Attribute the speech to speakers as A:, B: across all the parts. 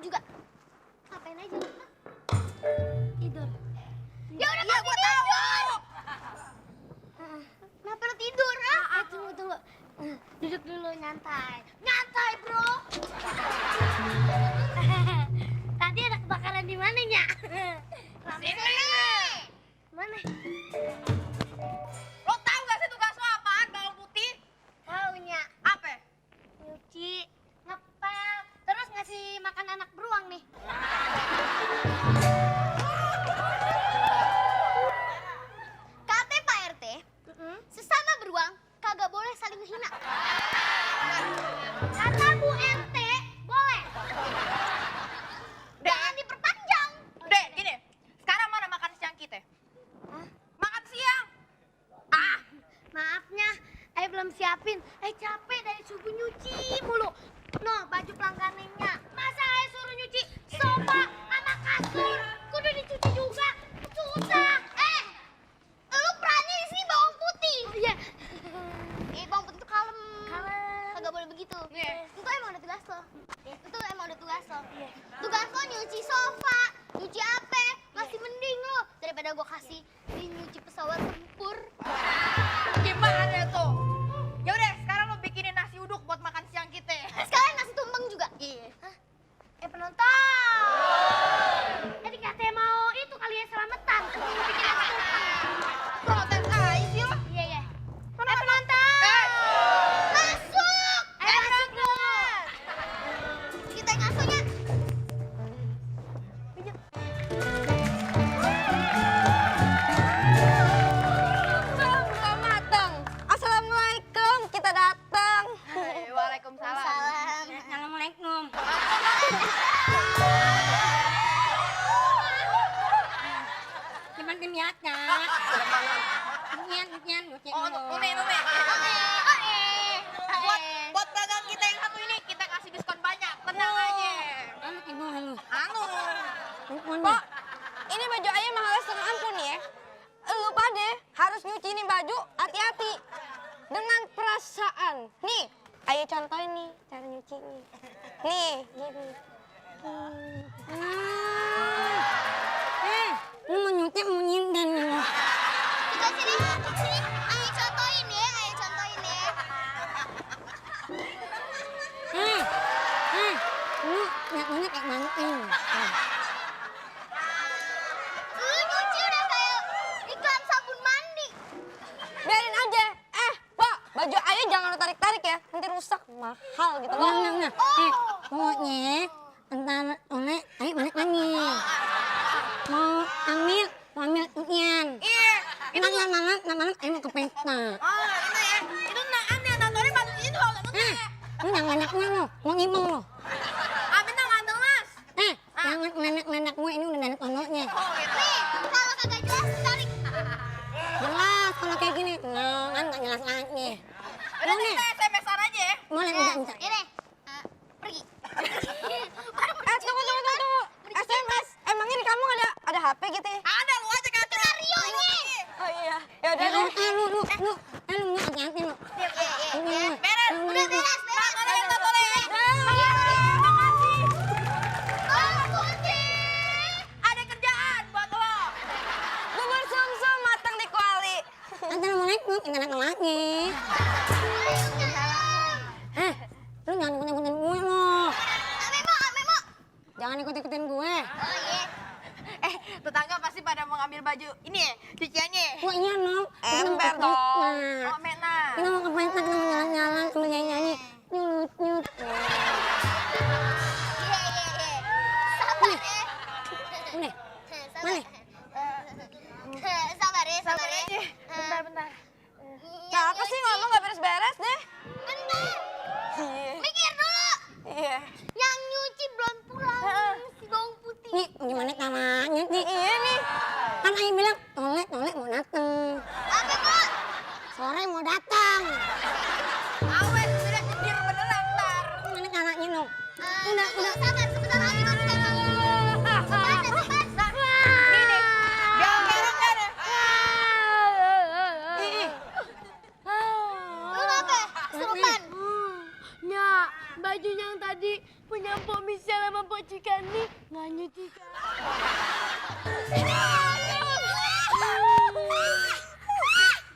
A: juga. Ngapain aja lu? Tidur. Ya udah
B: Iya,
A: pasti
B: gua
A: tidur.
B: tahu.
A: Kenapa lu tidur? Tunggu. Duduk dulu nyantai. Nyantai, Bro. Tadi ada kebakaran di mananya? Sini. Mana?
B: Lo tahu gak sih tugas lo apaan, bawang putih?
A: Taunya
B: Apa?
A: nyuci, ngepel, terus ngasih makan anak beruang nih. Kata Pak RT, sesama beruang kagak boleh saling menghina. Kata Bu RT, boleh. Jangan diperpanjang.
B: Dek, gini. Sekarang mana makan siang kita?
A: Hah?
B: Makan siang.
A: Maafnya, Ayah belum siapin. Capek dari subuh nyuci mulu. No, baju pelangganannya. Masa Ayah suruh nyuci sofa sama kasur? Kudu dicuci juga. Susah. Lu berani di sini bawang putih. Oh iya. Bawang putih itu kalem. Kagak boleh begitu. Itu emang udah tugas lo. Itu emang udah tugas lo. Tugas lo nyuci sofa, nyuci apa? Masih mending lo daripada gua kasih nyuci pesawat tempur.
B: Gimana tuh? Ya udah, sekarang lo bikinin nasi uduk buat makan siang kita.
A: Sekalian nasi tumpeng juga.
B: Iya.
A: Penonton. Jadi katanya mau itu kali ya selamatan. Bikin nasi tumpeng.
B: Protes aja sih lo.
A: Iya. Penonton. Masuk. Masuk dulu. Kita ngasuhnya.
B: Belum matang. Assalamualaikum, kita datang. Waalaikumsalam.
A: Salam.
C: Assalamualaikum. Cuman dilihat Kak. Nyan, ngocek
B: Oh,
C: dulu.
B: Nume.
A: Oke.
B: Buat dagang kita yang satu ini kita kasih diskon banyak. Tenang aja.
C: Halo.
B: Anu.
C: Telepon.
B: Kok ini baju ayah mahal setengah ampun ya? Lu pade harus nyuci ini baju hati-hati. Dengan perasaan. Nih, ayah contohin nih cara nyucinya. Nih, gini.
C: Lu mau nyuci mau nyindan lu.
A: Kita sini. Ayah contohin ya.
C: Lu ngeliatnya kayak manting.
A: Lu nyuci udah kayak iklan sabun mandi.
B: Biarin aja. Pak, baju ayah jangan lu tarik-tarik ya. Nanti rusak, mahal gitu loh.
C: Nah. Pokoknya antara oleh ayo balik lagi. Mau ambil nyan.
B: Iya, itu
C: Malam ayo mau ke pesta.
B: itu ya. Itu aneh, nontonnya malu itu loh.
C: Lu jangan ngelenak-ngelenak lu, mau ngimong lu.
B: Amin nggak ngelas.
C: Jangan ngelenak-ngelenak gue, ini udah dari pondoknya.
B: Oh gitu.
A: Nih, kalau kagak jelas tarik.
C: Jelas kalau kayak gini, kan gak jelas lagi.
B: Udah kita SMS-an aja ya.
C: Boleh, bisa.
A: Ini. Pergi.
B: Tunggu. SMS, emangnya di kamu ada HP gitu ya? Ada, lu aja kan.
A: Rio ini.
B: Oh iya. Ya udah deh.
C: Lu hati-hati lu.
B: Beres.
A: Udah beres.
B: Nggak boleh.
A: Makasih. Bawang putih.
B: Ada kerjaan buat lo. Bubur sum-sum matang di kuali.
C: Assalamualaikum, ingat lagi. Lu jangan ikut-ikutin gue lu.
A: Memo.
C: Jangan ikut-ikutin gue.
A: Oh iya.
B: Tetangga pasti pada mau ngambil baju ini ya, cuciannya.
C: Wah iya no.
B: Ember dong. Oh, Mena.
C: Kita mau ke pesta, kita mau jalan-jalan, sambil nyanyi-nyanyi. Nyut.
A: Iya. Sabar ya.
C: Udah.
A: Sabar. Sabar ya.
B: Bentar. Kenapa sih ngomong nggak beres-beres deh?
A: Bentar. Mikir dulu.
B: Iya.
A: Yang nyuci belum pulang. Si bawang putih.
C: Nih, gimana caranya sih?
B: Iya nih.
C: Kan Ayah bilang, Tolek mau dateng.
A: Apa, Kak?
C: Sore mau datang.
B: Awas, udah nyindir beneran ntar.
C: Gimana
A: ini nggak nyuci.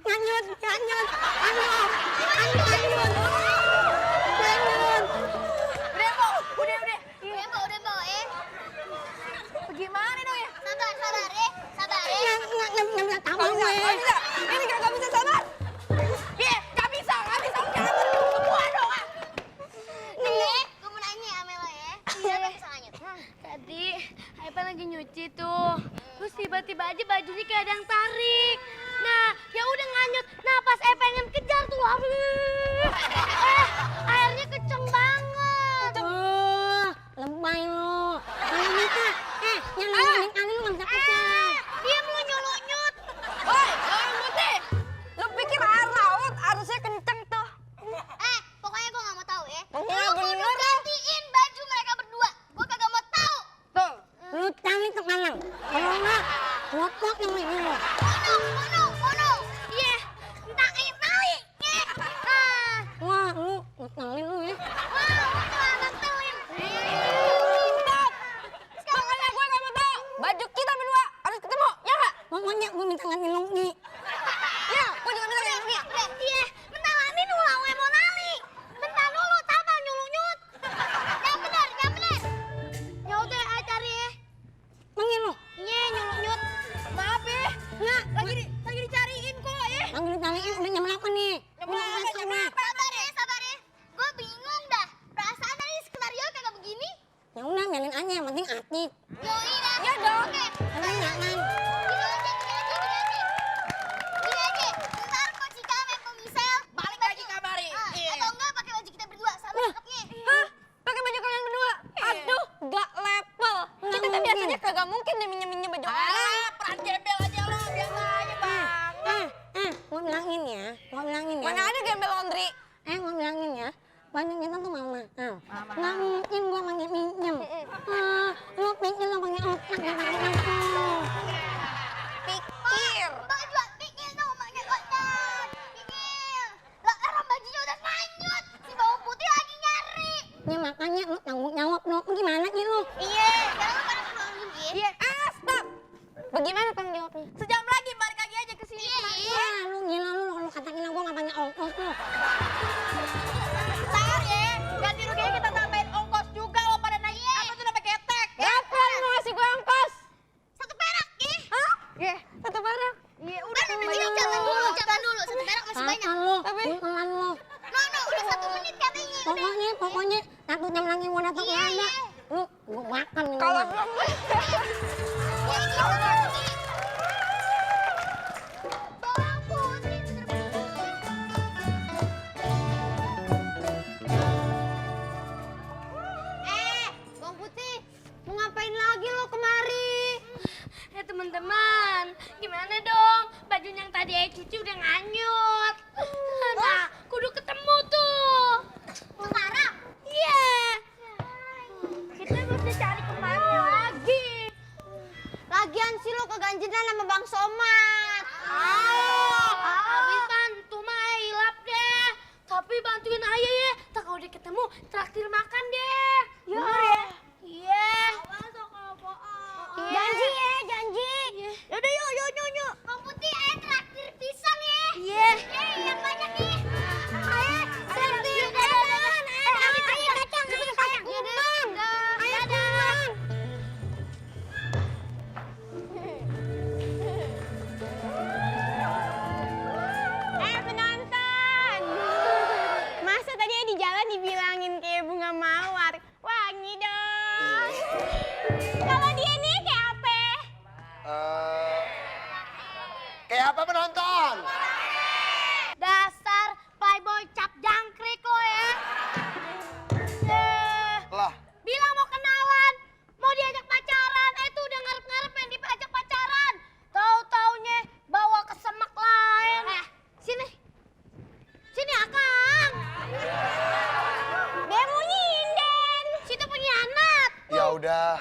C: Nganyut.
A: Udah, Bo,
B: Gimana dong ya?
A: Sabar, sabar,
C: Nggak tahu gue.
B: Nggak bisa. Ini nggak bisa sabar. Nggak bisa. Jangan semua dong.
A: Nih, gue mau nanya sama lo ya. Siapa bisa nganyut? Tadi Aipan lagi nyuci tuh. Terus tiba-tiba aja bajunya kayak ada yang tarik. Nah, ya udah nganyut. Nah, pas pengen kejar tuh, airnya kenceng banget.
C: Oh, lebay lo. Kalau bisa, yang nengok kali lu nggak bisa kejar.
A: Diam lu nyolonyut.
B: Woi, orang putih. Lu pikir air laut harusnya kenceng tuh.
A: Pokoknya gue gak mau tahu ya.
B: Iya,
A: Lu kudu
B: bener.
A: gantiin baju mereka berdua. Gue kagak mau tahu.
B: Tuh.
C: Lu cari sekarang. Kalau nggak, ngotot yang ini lo.
A: Mono. Iya, entain tali.
C: Wah, lu ngeselin lu ya.
A: Nentelin.
B: Stop. Pokoknya gue nggak mau tahu. Baju kita berdua harus ketemu, ya nggak?
C: Pokoknya gue minta ganti lungi.
B: Ya, gue juga minta ganti.
A: Iya, mentalanin ulang mau nali. Bentar dulu, sabar nyulunyut. Yang bener. Ya udah, ayo cari ya.
C: Panggil lo.
A: Iya, nyulunyut.
B: Maaf ya.
C: Nggak,
B: Lagi dicariin kok ya.
C: panggil ditaliin udah jam 8 nih.
B: Jam berapa?
A: Sabar ya. Gue bingung dah. Perasaan tadi skenario kagak begini.
C: Ya udah, biarin aja, yang penting aktif.
A: Yoi dah.
B: Ya dong.
A: Oke.
C: Karena nyaman.
A: Gini aja. Ntar Ko Cika sama Ko Misel
B: Balik lagi kabari.
A: atau enggak pakai baju kita berdua sama cakepnya.
B: Hah? Pakai baju kalian berdua? Aduh, gak level. Kita kan biasanya kagak mungkin deh minjem baju orang. Peran gembel aja lo, biasa aja bang.
C: Gue bilangin ya.
B: Mana ada gembel laundry?
C: Gue bilangin ya. Baju kita tuh mama. Nggak mungkin gue pakai pinjem. Lu pikir lo pakai otak ya pakai aku.
B: Pikir.
A: Baju pikir dong pakai otak. Pikir. Lah orang bajunya udah nganyut. Si bawang putih lagi nyari.
C: Ya makanya lu tanggung jawab dong. Gimana sih lu?
A: Iya, sekarang lu pada pulang dulu ya.
B: Iya, stop. Bagaimana tanggung jawabnya? Sejam lagi balik lagi aja ke sini.
C: Ya lu gila lu kalau katain gue nggak pakai ongkos lu.
B: Ntar ya, ganti ruginya kita tambahin ongkos juga lo pada naik apa tuh namanya ketek. Kapan mau ngasih gue ongkos?
A: 1 perak ya.
B: Hah? Iya, 1 perak. Iya, udah.
A: Jangan dulu. 1 perak masih banyak.
C: Kapan lu?
B: Tapi-
C: Buntelan lu.
A: No, udah 1 menit katanya.
C: Pokoknya 1 jam lagi gue datang
A: Iya,
C: ada.
A: iya.
C: Lu gue makan nih.
B: Kalau
C: gua.
B: belum
A: Bawang putih.
C: Bang Putih, mau ngapain lagi lo kemari?
A: Teman-teman, gimana dong? Baju yang tadi Ayah cuci udah nganyut. Nah, kudu ketemu tuh. Sekarang? Iya. Kita mesti cari kemana lagi?
C: Lagian sih lo keganjilan sama Bang Somad.
A: Habis bantu mah hilap deh. Tapi bantuin Ayah ya. Tak kalau udah ketemu, traktir makan deh. Bener ya? Iya.
C: Janji ya, janji.
A: Yaudah yuk. Bang Putih, Ayah traktir pisang ya. Iya. Yang banyak nih. Ayah, traktir. Ayah kacang. Ayah daun.
B: penonton. Masa tadi di jalan dibilangin kayak bunga mawar. Wangi dong. Kalau dia nih kayak apa?
D: Kayak apa penonton?
A: Dasar playboy cap jangkrik lo ya.
D: Lah,
A: Bilang mau kenalan, mau diajak pacaran, tuh udah ngarep-ngarep pengen diajak pacaran. Tahu-taunya bawa ke semak lain. Sini. Sini Akang. Dia mau nyinden. Situ pengkhianat.
D: ya udah.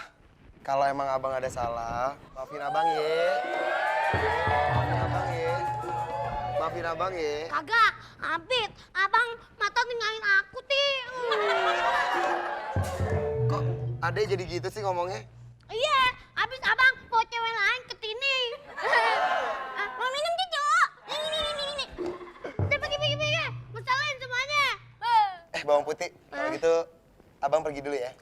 D: Kalau emang abang ada salah, maafin abang ya. Maafin abang ya.
A: Kagak, Abid, abang mata tinggalin aku, Ti.
D: Kok Ade jadi gitu sih ngomongnya?
A: Iya, abis abang bawa cewek lain ke sini. Mau minum cucu? Ini. Udah pergi. Mesalahin semuanya.
D: Bawang putih, kalau gitu abang pergi dulu ya.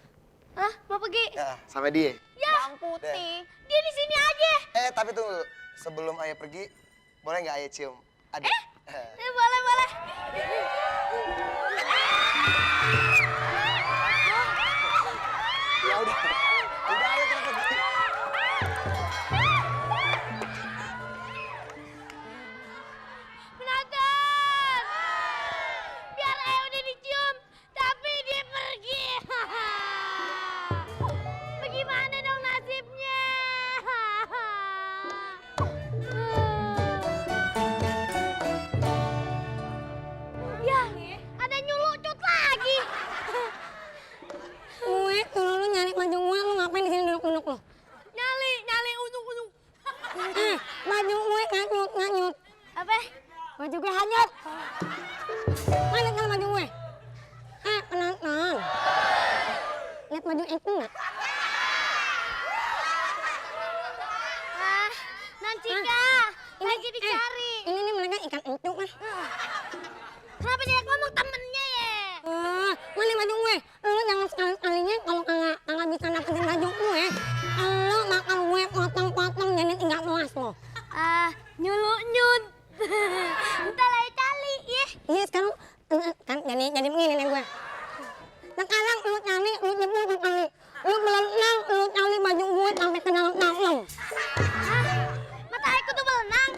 A: Hah? Mau pergi?
D: Ya, sama dia.
A: Ya.
B: Bang Putih.
A: Dia di sini aja.
D: Tapi tunggu, sebelum ayah pergi, boleh nggak ayah cium Ade?
A: Boleh.
D: Ya udah ayah kita pergi.
A: Penonton! Biar Ayah udah dicium, tapi dia pergi. Bagaimana dong nasibnya? Ya, ada nyulucut lagi.
C: Gue, kalau lu nyari baju gue, lu ngapain di sini duduk-duduk lu?
A: Nyali unuk.
C: Baju gue nganyut.
A: Apa?
C: Baju gue hanyut. Mana kan baju gue? Penonton. Lihat baju itu nggak?
A: Nancika, lagi dicari.
C: Ini mereka ikan itu kan?
A: Kenapa dia ngomong temennya ya?
C: Mana baju gue? Lu jangan sekali-kalinya kalau kagak bisa dapetin baju gue, lu bakal gue potong-potong jadi 3 kelas lo.
A: Nyut. Entar lagi cali, ya.
C: Iya sekarang kan jadi begini nih gue. Sekarang lu cari, lu jebol ke kali. Lu berenang, lu cari baju gue sampai ke dalam.
A: Mata aku tuh berenang.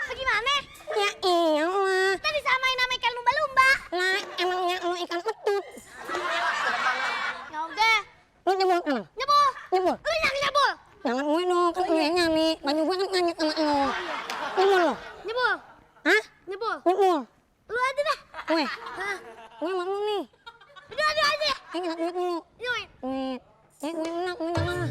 A: Bagaimana?
C: Ya iyalah.
A: Tadi samain sama ikan lumba-lumba.
C: Lah emangnya lu ikan petut.
A: Ya udah,
C: Lu jebol kan?
A: nyebol.
C: Jebol.
A: Lu yang nyebol.
C: Jangan gue dong, kan gue yang nyari. Baju gue kan nganyut sama lo. Jebol lo.
A: Nyebol.
C: Hah?
A: Nyebol.
C: Jebol.
A: Lu aja dah.
C: Gue.
A: Hah?
C: Gue sama lu nih.
A: Aduh aja.
C: Kita lihat dulu.
A: Nyuit.
C: Gue menang, gue jangan lah.